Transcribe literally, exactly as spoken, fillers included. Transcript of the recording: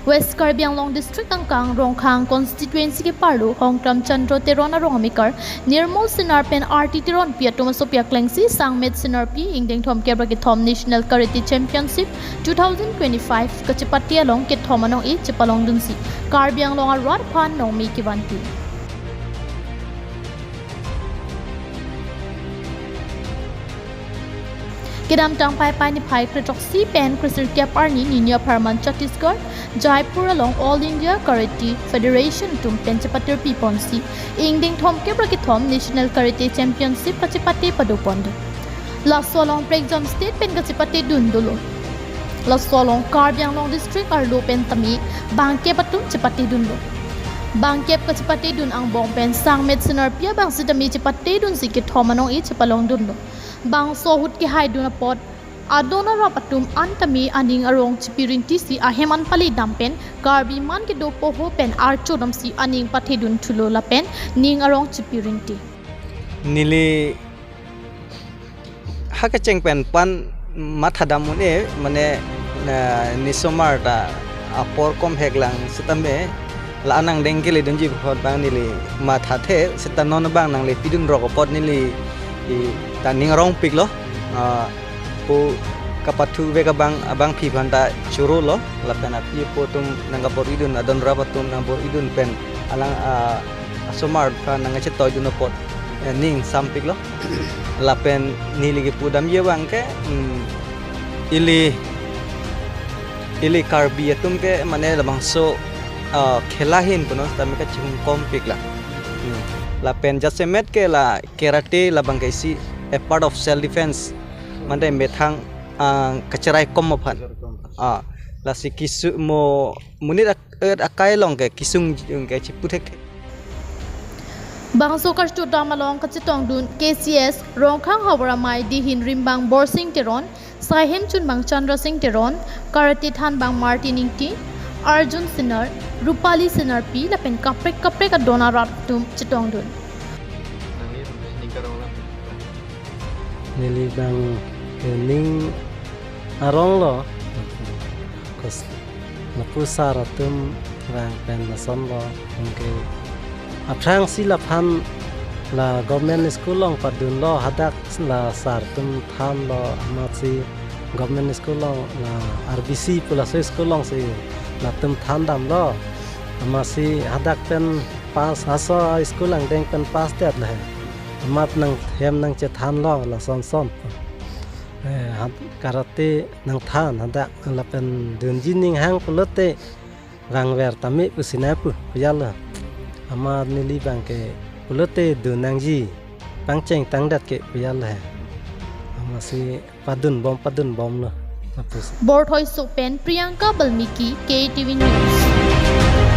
West Karbi Anglong District angkang Rongkhang Constituency keparlo Hongkram Chandra Teron arong amekar Nirmal Senar pen Arti Teronpi atum asopi aklengsi sangmet senarpi ingdeng thomkep ra kethom National Karate Championship two thousand twenty-five kachepate along kethom anong-e chepalongdunsi Karbi Anglong arat aphan nongmi kevanpi. Kedamtang Paipai niphai kre throksi pen kre sirkep arni Nini apharman Chhattisgarh, Jaipur along All India Karate Federation atum pen chepatirpi ponsi ingdeng thomkep ra kethom National Karate Championship kachepate padopon do. Laso along prekjam state pen kachepate dun dolo. Laso along Karbi Anglong District arlo pen tame bangkep atum chepate dunlo. Bangkep kachepate dun angbong pen sangmet senarpi abang sitame chepate dunsi kethom anong-e chepalongdunlo. Bangso ahut kehai dun apot adon arap atum an tame aning arong chepi rinti si ahem an pali dam pen Karbi man kedo poho pen archo damsi aning pathe dun thulo lapen ning arong chepi rinti. Neli ha kecheng pen pan matha dam un-e, mane, na, ne osomar ta apor komhek lang sitame la anang deng kele dunji apot bang neli mathathe, seta non bang nangle pidun rok apot neli i ta ning arong piklo. Ah, pu kapathu vek abang, abangpi aphan ta chorolo, lapen api apo atum nangkabor-idun, adon arap atum nangbor-idun pen alang, ah, osomar aphan nangkachetoi dun apot, eh, ning sampiklo. Lapen neli kepu damji abang ke, hmm, ili, ili Karbi atum ke mane labangso, ah, khela ahin punon sitame kachihum kompiklo. Hmm. Lapen jasemet ke la karate labang ke isi a part of self defense. Mane methang, ah, kacheraikom aphan. Ah, lasi keso mo monit ak-, et akai along ke kesung ke chiputhek. Bangso karchudam along kachetongdun K C S Rongkhang havar amei dihin rimbang Borsing Teron, saihem chunbang Chandra Singh Teron, karate thanbang Martin Ingti, Arjun Senar, Rupali Senarpi lapen kaprek kaprek adon arap atum chetongdun. Neli bang ke ning aronglo. Kos lapu sar atum rang pen lasonlo. Anke aphrangsi laphan la government school along padunlo, hadak la sar atum thanlo, amatsi government school along la R B C pu laso school alongsi latum than damlo. Amatsi hadak pen pass, laso school angdeng pen pass det le. Amat nanghem nangchethanlo lason son. Eh, hat karate nangthan hadak lapen dunji ning hang pulote rangver tame pusi nangpu puyal. Amat neli bang ke pulote dun nangji, pangcheng tangdet ke puyal he. Amatsi padunbom padunbomlo. Apus. Borthoi so pen Priyanka Balmiki, K T V News.